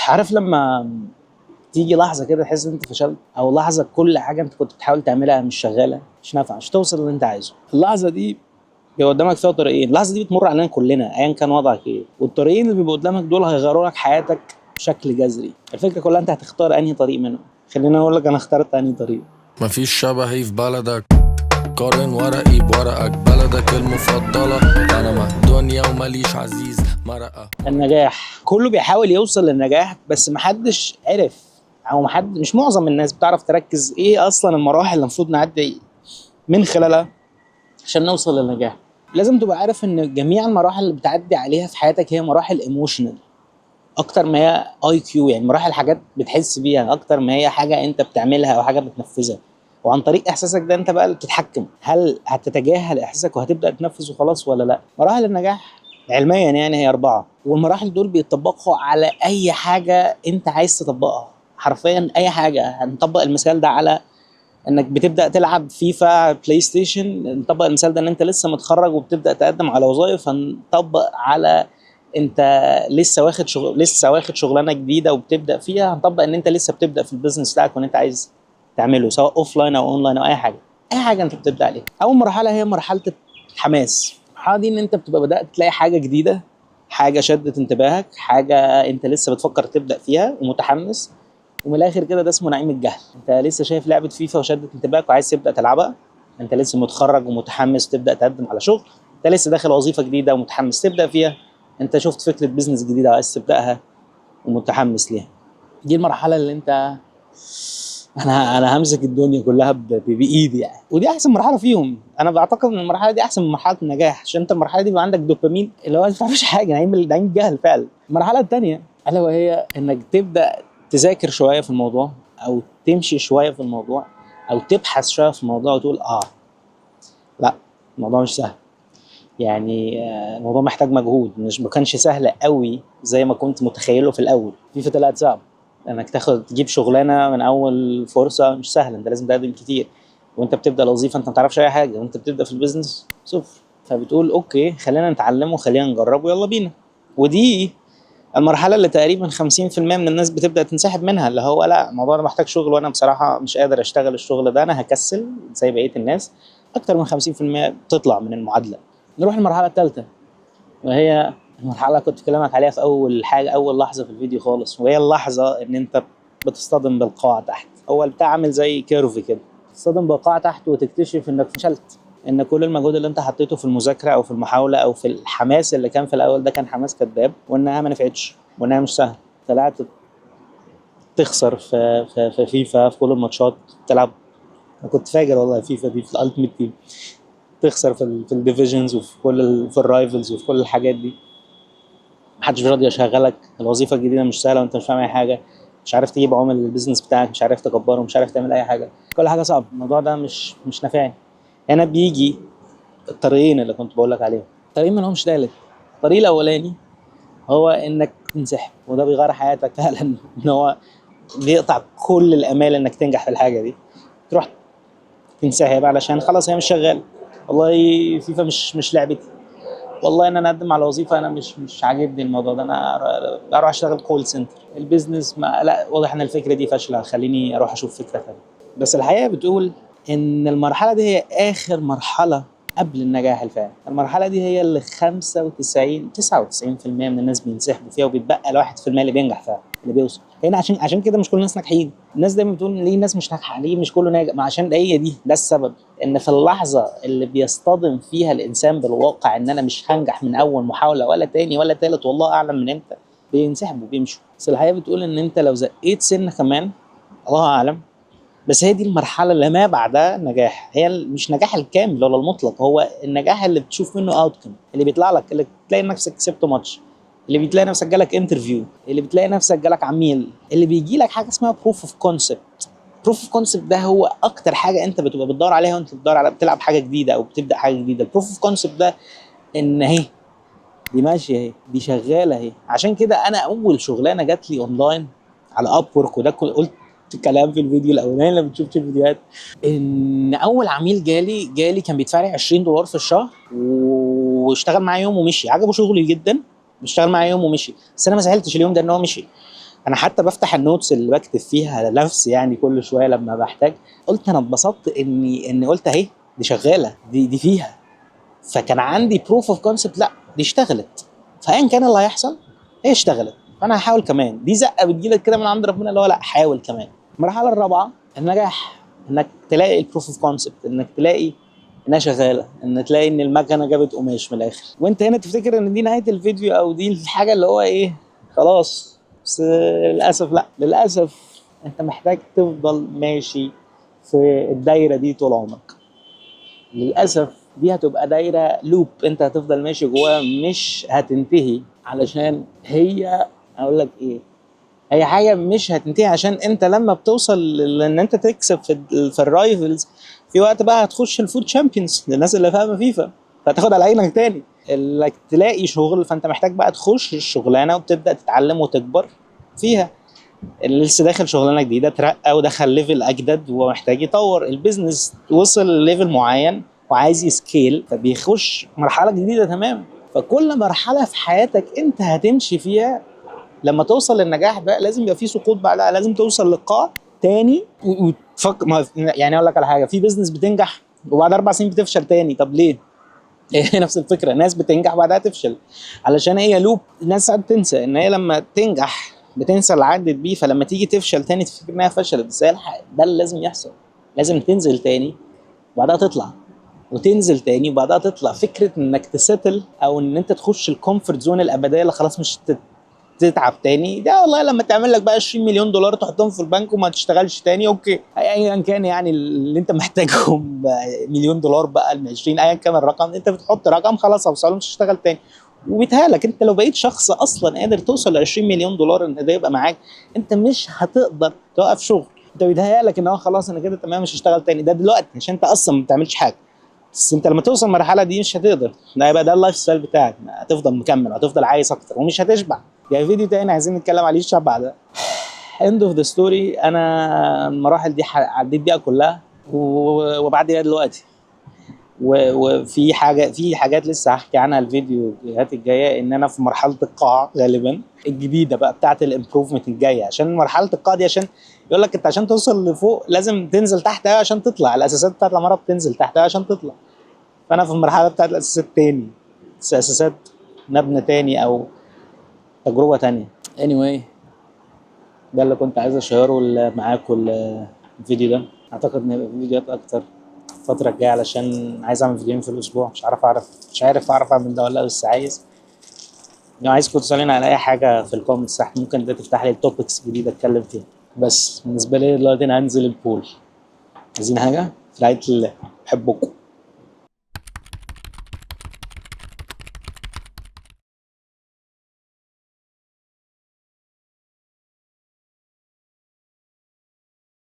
عارف لما تيجي لحظة كده تحس ان انت فشلت، او لحظة كل حاجة انت كنت بتحاول تعملها مش شغاله، مش نافعه، مش توصل اللي انت عايزه؟ اللحظة دي بيبقى قدامك فيها طريقين. اللحظة دي بتمر علينا كلنا ايا كان وضعك ايه، والطريقين اللي بيبقوا قدامك دول هيغيروا لك حياتك بشكل جذري. الفكرة كلها انت هتختار انهي طريق منهم. خليني اقول لك انا اخترت انهي طريق. مفيش شبهي في بلدك، قارن ورقي بورقك، بلدك المفضلة أنا ما دنيا ومليش عزيز مرقة. النجاح كله بيحاول يوصل للنجاح، بس محدش عرف او محد، مش معظم الناس بتعرف تركز ايه اصلا المراحل اللي المفروض نعدي من خلالها عشان نوصل للنجاح. لازم تبقى عارف ان جميع المراحل اللي بتعدي عليها في حياتك هي مراحل emotional اكتر ما هي IQ، يعني مراحل حاجات بتحس بيها اكتر ما هي حاجة انت بتعملها او حاجة بتنفذها. وعن طريق احساسك ده انت بقى اللي بتتحكم هل هتتجاهل احساسك وهتبدا تنفذ وخلاص ولا لا. مراحل النجاح علميا يعني هي 4، والمراحل دول بيتطبقوا على اي حاجة انت عايز تطبقها، حرفيا اي حاجة. هنطبق المثال ده على انك بتبدا تلعب فيفا بلاي ستيشن، نطبق المثال ده ان انت لسه متخرج وبتبدا تقدم على وظائف، هنطبق على انت لسه واخد شغل، لسه واخد شغلانة جديدة وبتبدا فيها، هنطبق ان انت لسه بتبدا في ال business بتاعك وان انت عايز تعمله سواء offline او اونلاين او اي حاجة، اي حاجة انت بتبدا عليها. اول مرحلة هي مرحلة الحماس. المرحلة دي ان انت بتبقى بدات تلاقي حاجة جديدة، حاجة شدت انتباهك، حاجة انت لسه بتفكر تبدا فيها ومتحمس، ومن الاخر كده ده اسمه نعيم الجهل. انت لسه شايف لعبه فيفا وشدت انتباهك وعايز تبدا تلعبها، انت لسه متخرج ومتحمس تبدا تقدم على شغل، انت لسه داخل وظيفة جديدة ومتحمس تبدا فيها، انت شفت فكرة business جديدة وعايز تبداها ومتحمس ليها. دي المرحلة اللي انت انا همسك الدنيا كلها بايدي يعني، ودي احسن مرحلة فيهم. انا بعتقد ان المرحلة دي احسن من مرحلة النجاح، عشان انت المرحلة دي بيبقى عندك دوبامين اللي هو ما تعرفش حاجة، نعيم الجهل فعلا. المرحلة الثانية الا وهي انك تبدا تذاكر شوية في الموضوع، او تمشي شوية في الموضوع، او تبحث شوية في الموضوع وتقول لا الموضوع مش سهل، الموضوع محتاج مجهود، ما كانش سهل قوي زي ما كنت متخيله في الاول. فيفا طلعت صعب انك تجيب شغلانة من اول فرصة، مش سهل، انت لازم تقدم كتير، وانت بتبدا الوظيفة انت ما تعرفش اي حاجة، وانت بتبدا في ال business صفر. فبتقول okay خلينا نتعلمه، خلينا نجربه، يلا بينا. ودي المرحلة اللي تقريبا 50% من الناس بتبدا تنسحب منها، اللي هو لا الموضوع ده محتاج شغل وانا بصراحة مش قادر اشتغل الشغل ده، انا هكسل زي بقية الناس. اكتر من 50% بتطلع من المعادلة. نروح للمرحلة الثالثة، وهي المرحلة اللي كنت بكلمك عليها في اول حاجة، اول لحظة في الفيديو خالص، وهي اللحظة ان انت بتصطدم بالقاع تحت. هو البتاع عامل زي curve كده، تصطدم بالقاع تحت وتكتشف انك فشلت، ان كل المجهود اللي انت حطيته في المذاكرة او في المحاولة او في الحماس اللي كان في الاول ده كان حماس كذاب، وانها ما نفعتش، وانها مش سهلة. طلعت تخسر في فيفا في كل الماتشات تلعب، انا كنت فاجر والله فيفا دي في ال Ultimate Team، تخسر في ال divisions وفي كل في ال rivals وفي كل الحاجات دي، محدش راضي يشغلك، الوظيفة الجديدة مش سهلة وانت مش فاهم اي حاجة، مش عارف تجيب عمل لل business بتاعك، مش عارف تكبره، مش عارف تعمل اي حاجة، كل حاجة صعبة، الموضوع ده مش نافعني. هنا بيجي الطريقين اللي كنت بقول لك عليهم، طريقين ما لهمش تالت. الطريق الاولاني هو انك تنسحب، وده بيغير حياتك فعلا، ان هو بيقطع كل الامال انك تنجح في الحاجة دي. تروح تنسحب علشان خلاص هي مش شغالة، والله فيفا مش لعبتي، والله ان انا اقدم على وظيفة انا مش عاجبني الموضوع ده، انا اروح اشتغل call center، ال business ما لا واضح ان الفكرة دي فاشلة، خليني اروح اشوف فكرة ثانية. بس الحقيقة بتقول ان المرحلة دي هي اخر مرحلة قبل النجاح الفعلي. المرحلة دي هي اللي 95 99% من الناس بينسحبوا فيها، وبيتبقى الواحد في المية اللي بينجح فعلا، اللي بيوصل هنا. عشان كده مش كل الناس ناجحين. الناس دايما بتقول ليه الناس مش ناجحة، ليه مش كله ناجح؟ ما عشان هي دي، ده السبب، ان في اللحظة اللي بيصطدم فيها الانسان بالواقع ان انا مش هنجح من اول محاولة ولا تاني ولا تالت والله اعلم من امتى، بينسحبوا بيمشوا. بس الحقيقة بتقول ان انت لو زقيت سنة كمان، الله اعلم، بس هي دي المرحلة اللي ما بعدها النجاح. هي مش نجاح الكامل ولا المطلق، هو النجاح اللي بتشوف منه outcome، اللي بيطلع لك، اللي بتلاقي نفسك كسبت ماتش، اللي بتلاقي نفسك جالك interview، اللي بتلاقي نفسك جالك عميل، اللي بيجي لك حاجة اسمها proof of concept. proof of concept ده هو اكتر حاجة انت بتبقى بتدور عليها وانت بتدور على بتلعب حاجة جديدة او بتبدا حاجة جديدة. ال proof of concept ده ان اهي دي ماشية، اهي دي شغالة اهي. عشان كده انا اول شغلانة جات لي اونلاين على Upwork، وده قلت كلام في الفيديو الاولاني لما بتشوفش الفيديوهات، ان اول عميل جالي كان بيدفع لي $20 في الشهر، واشتغل معايا يوم ومشي، عجبه شغلي جدا، اشتغل معايا يوم ومشي. بس انا ما زعلتش اليوم ده ان هو مشي، انا حتى بفتح ال notes اللي بكتب فيها لنفسي يعني كل شوية لما بحتاج. قلت انا اتبسطت اني قلت اهي دي شغاله، دي فيها. فكان عندي proof of concept، لا دي اشتغلت، فايا كان اللي هيحصل هي اشتغلت، فانا هحاول كمان. دي زقه بتجيلك كده من عند ربنا، اللي هو لا حاول كمان. المرحلة الرابعة النجاح، انك تلاقي ال proof of concept، انك تلاقي انها شغاله، ان تلاقي ان المكنه جابت قماش من الاخر. وانت هنا تفتكر ان دي نهاية الفيديو او دي الحاجة اللي هو ايه خلاص، بس للاسف لا، للاسف انت محتاج تفضل ماشي في الدايرة دي طول عمرك. للاسف دي هتبقى دايرة loop، انت هتفضل ماشي جواها مش هتنتهي. علشان هي اقول لك ايه، هي حاجة مش هتنتهي، عشان انت لما بتوصل لان انت تكسب في ال Rivals، في وقت بقى هتخش ال FUT Champions للناس اللي فاهمه فيفا، فتاخد على عينك تاني. انك تلاقي شغل، فانت محتاج بقى تخش الشغلانة وتبدا تتعلم وتكبر فيها. اللي لسه داخل شغلانة جديدة ترقى ودخل level اجدد ومحتاج يطور ال business، وصل level معين وعايز ي scale، فبيخش مرحلة جديدة تماما. فكل مرحلة في حياتك انت هتمشي فيها لما توصل للنجاح بقى لازم يبقى في سقوط بعدها، لازم توصل للقاع تاني وتفكر. يعني اقول لك على حاجه، في business بتنجح وبعد 4 سنين بتفشل تاني، طب ليه؟ هي نفس الفكره، ناس بتنجح وبعدها تفشل علشان هي loop. الناس ساعات تنسى ان هي لما تنجح بتنسى اللي عدت بيه، فلما تيجي تفشل تاني تفتكر انها فشلت، بس هي ده اللي لازم يحصل، لازم تنزل تاني وبعدها تطلع، وتنزل تاني وبعدها تطلع. فكرة انك ت settle او ان انت تخش ال comfort zone الابدية اللي خلاص مش تتعب تاني، ده والله لما تعمل لك بقى 20 مليون دولار تحطهم في البنك وما تشتغلش تاني، okay، ايا كان يعني اللي انت محتاجهم مليون دولار بقى ال 20، ايا كان الرقم، انت بتحط رقم خلاص اوصله مش هشتغل تاني. وبيتهيألك انت لو بقيت شخص اصلا قادر توصل ل 20 مليون دولار ان ده يبقى معاك، انت مش هتقدر توقف شغل. انت بيتهيألك ان هو خلاص انا كده تمام مش هشتغل تاني، ده دلوقتي عشان انت اصلا ما بتعملش حاجه، بس انت لما توصل المرحلة دي مش هتقدر، ده هيبقى ده ال lifestyle بتاعك، هتفضل مكمل، هتفضل عايز اكتر ومش هتشبع. يعني فيديو تاني عايزين نتكلم عليه الشبع ده. end of the story، انا المراحل دي عديت بيها كلها وبعدي بيها دلوقتي، وفي حاجة في حاجات لسه هحكي عنها الفيديوهات الجايه، ان انا في مرحلة القاع غالبا الجديدة بقى بتاعه ال improvement الجايه. عشان مرحلة القاع دي، عشان يقول لك انت عشان توصل لفوق لازم تنزل تحت أوي عشان تطلع، الاساسات بتاعت العمارة بتنزل تحت أوي عشان تطلع. فانا في المرحلة بتاعت الاساسات تاني، بس اساسات مبنى تاني او تجربه تانية. anyway ده اللي كنت عايز اشيره معاكم الفيديو ده. اعتقد ان هيبقى في فيديوهات اكتر الفترة الجاية، علشان عايز اعمل فيديوهين في الاسبوع، مش عارف اعرف اعمل ده ولا لا، بس عايز. لو عايزكم تسألوني على اي حاجة في ال comments تحت، ممكن ده تفتح لي topics جديدة اتكلم فيها. بس بالنسبة لي دلوقتي انا هنزل ال pool. عايزين حاجة؟ في رعاية الله، بحبكم.